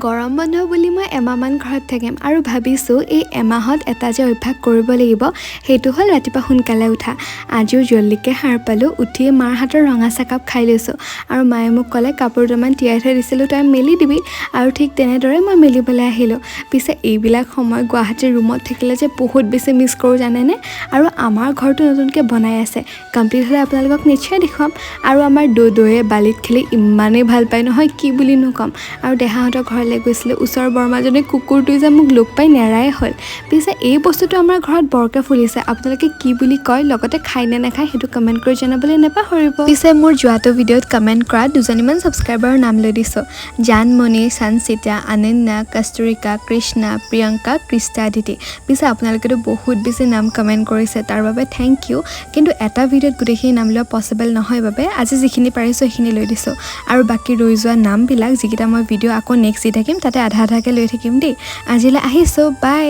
গৰম বন্ধ বুলি মই এমাহমান ঘৰত থাকিম আৰু ভাবিছোঁ, এই এমাহত এটা যে অভ্যাস কৰিব লাগিব, সেইটো হ'ল ৰাতিপুৱা সোনকালে উঠা। আজিও জল্দিকৈ সাৰ পালোঁ। উঠিয়ে মাৰ হাতৰ ৰঙা চাহকাপ খাই লৈছোঁ আৰু মায়ে মোক ক'লে, কাপোৰ দুটামান তিয়াই থৈ দিছিলোঁ, তই মেলি দিবি। আৰু ঠিক তেনেদৰে মই মেলিবলৈ আহিলোঁ। পিছে এইবিলাক সময় গুৱাহাটীৰ ৰুমত থাকিলে যে বহুত বেছি মিছ কৰোঁ, জানেনে? আৰু আমাৰ ঘৰটো নতুনকৈ বনাই আছে। কমপ্লিট হ'লে আপোনালোকক নিশ্চয় দেখুৱাম। আৰু আমাৰ দদৈয়ে বালিত খেলি ইমানেই ভাল পায় নহয়, কি বুলিনো ক'ম। আৰু দেহাহঁতৰ ঘৰলৈ গৈছিলোঁ। ওচৰৰ বৰমাজনী কুকুৰটোৱে যে মোক লগ পাই নেৰাই হ'ল। পিছে এই বস্তুটো আমাৰ ঘৰত বৰকৈ ফুলিছে। আপোনালোকে কি বুলি কয়, লগতে খায় নে নাখায়, সেইটো কমেণ্ট কৰি জনাবলৈ নাপাহৰিব। পিছে মোৰ যোৱাটো ভিডিঅ'ত কমেণ্ট কৰা দুজনীমান ছাবস্ক্ৰাইবাৰৰ নাম লৈ দিছোঁ: জানমণি, সঞ্চিতা, অনন্যা, কস্তুৰিকা, কৃষ্ণা, প্ৰিয়ংকা, কৃষ্ণা, আদিতি। পিছে আপোনালোকেতো বহুত বেছি নাম কমেণ্ট কৰিছে, তাৰ বাবে thank U. কিন্তু এটা ভিডিঅ'ত গোটেইখিনি নাম লোৱা পচিবল নহয় বাবে আজি যিখিনি পাৰিছোঁ, সেইখিনি লৈ দিছোঁ আৰু বাকী ৰৈ যোৱা নামবিলাক, যিকেইটা মই ভিডিঅ' আকৌ নেক্সট দি থাকিম, তাতে আধা আধাকৈ লৈ থাকিম দেই। আজিলৈ আহিছোঁ, বাই।